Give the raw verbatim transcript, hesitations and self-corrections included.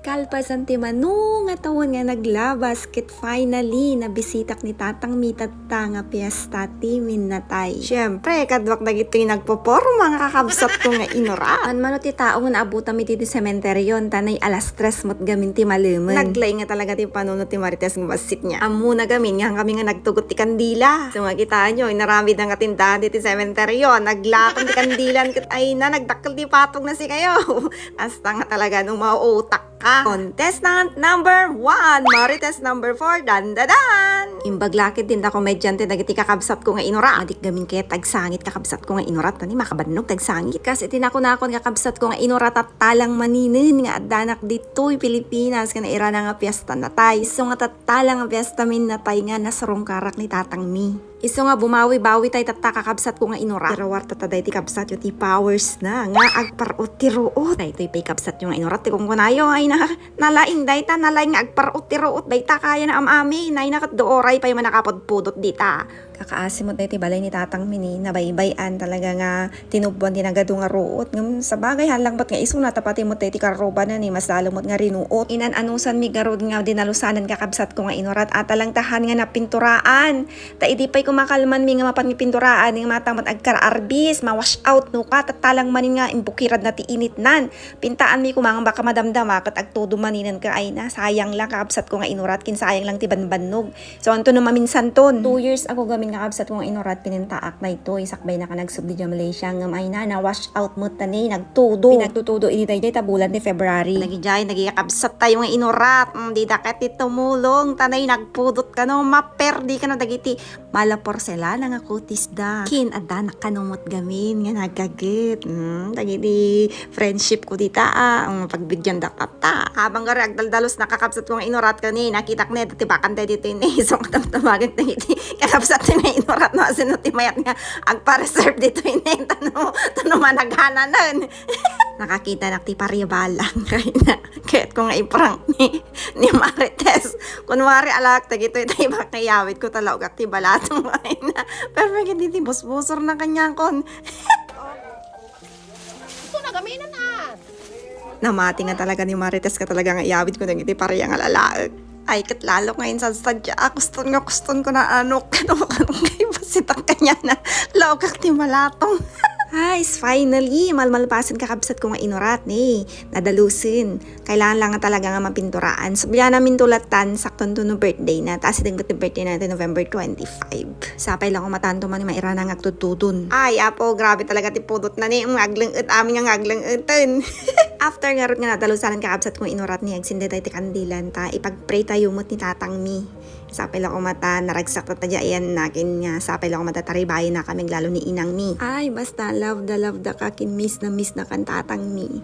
Kalpasan ti mano nga tawen nga naglabas ket finally nabisitak ni Tatang Mi tatta nga piesta ti minnatay. Siyempre, kaduak dagitoy nagpoporma nga kakabsatko nga inurat. Manmano ti tao nga naabutanmi ditoy sementeryo, ta nay alas tres met gamin ti malemen. Naglaing nga talaga ti panunot ti Marites nga bassit niya. Ammona gamin nga kami nga nagtugot ti kandila. So, makitaanyo, inaramid nga tindahan ditoy sementeryo. Naglaton ti kandilan ket ay na, nagdakkel ti patog na sikayo. Hasta nga talaga no mautak ka. Contestant number one, Marites number four, dandadan! Imbag la ket dinta komedyante dagiti kakabsatko nga inurat. Madik gamin ket agsangit kakabsatko nga inurat, ta ni makabannog tagsangit. Kas iti nakunakon kakabsatko nga inurat, tattalang maninen nga addanak ditoy Pilipinas nga nairana nga piesta natay. Isu nga tattalang nga piesta minnatay nga nasurungkarak ni Tatang Mi. Isu nga bumawi-bawi tay tatta kakabsatko nga inurat. Irawarta ta daytoy kabsatyo ti powers na nga agpar-ut ti ruot. Daytoy pay kabsatyo nga inurat ti kunkunayo ay na, nalaing dayta, nalaing nga agpar-ut ti ruot dayta kaya na am-amin. Ay na ket do oray pay manakapudpudot dita. Kakaasi met daytoy balay ni Tatang Mi ni, nabaybay-an talaga nga tinubboan ti nagadu nga ruot. Ngem sabagay, halangbat nga isuna, ta pati met daytoy karrubana ni, mas lalo met nga rinuot. Inan-anusanmi garud nga dinalusanan kakabsatko nga inurat. Atalang tahan nga napinturaan. Ta idi pay kumakalmanmi nga mapanmi pinturaan, nga mata met agkar-arbis, ma-wash out, no ka, tattalang manin nga imbukiradna ti initnan. Pintaanmi koma nga baka madamdama, ket agtudom maninen ka, ay na, sayang lang, kakabsatko nga inurat, ken sayang lang ti banbannog. So, anto no maminsanton? Two years ago gamin kakabsatko nga inurat, pinintaak daytoy, sakbay na ka nagsubli dia Malaysia, ngem ay na, na-wash out met ta ni, nagtudo. Pinagtutudo idi daydiay ta bulan ti February. Nagidiay, nagikakabsat tayo nga inurat, mm, dida ket ti tumulong, ta nay nagpudot kano, maperdi kano dagiti mala porselana nga kutis da. Ken addanak kano met gamin nga nagaget. Mm, dagiti friendship ko dita, ah, mm, pagbidiandak tatta. Habang gari agdaldalus, nakakabsatko nga inurat ken ni, nakitak ne, ti bakante ditoy ni, so, katamtamagek dagiti kakabsat nga inurat no, asino ti mayat nga agpa-reserve ditoy ni, tano, tano managananen. Nakakitanak ti paribalang, kayatko nga iprank ni, ni Marites. Kunwari, alak, dagitoy tay bakayawit ko, talaw agak ti balatong, ay na. Pero may diti busbusor na kanyang kon. Ito na, gaminan, ah. Namati nga talaga ni Marites nga talaga nga iyawid ko dagiti paria nga lalaek. Ay, ket lalo nga insadsadya, ah, kuston nga kuston ko na anok, kano, kano, kay basitak kanya na, laukak ti malatong. Ay, finally, malmalpasen kakabsatko nga inurat, ne. Nadalusen. Kailangan lang nga talaga nga mapinturaan. Sublian namin tulatan, sakton to no birthday na. Taas itang birthday na, November twenty-five. Sapay lang umatanto man, mairana nga agtudtudon. Ay, apo, grabe talaga ti pudot na ni, nga aglenget, amin nga aglengetan. After ngarud nga nadalusanan kakabsatko nga inurat ni, agsinde tayo ti kandilan, ta ipag-pray tayo met ni Tatang Mi. Sapay lang umata, naragsak ta tadia iyan nakin nga, sapay lang umata, taribayan na kami, lalo ni Inang Mi. Ay, basta, love da, love da ka, kin miss na miss na kan Tatang Mi.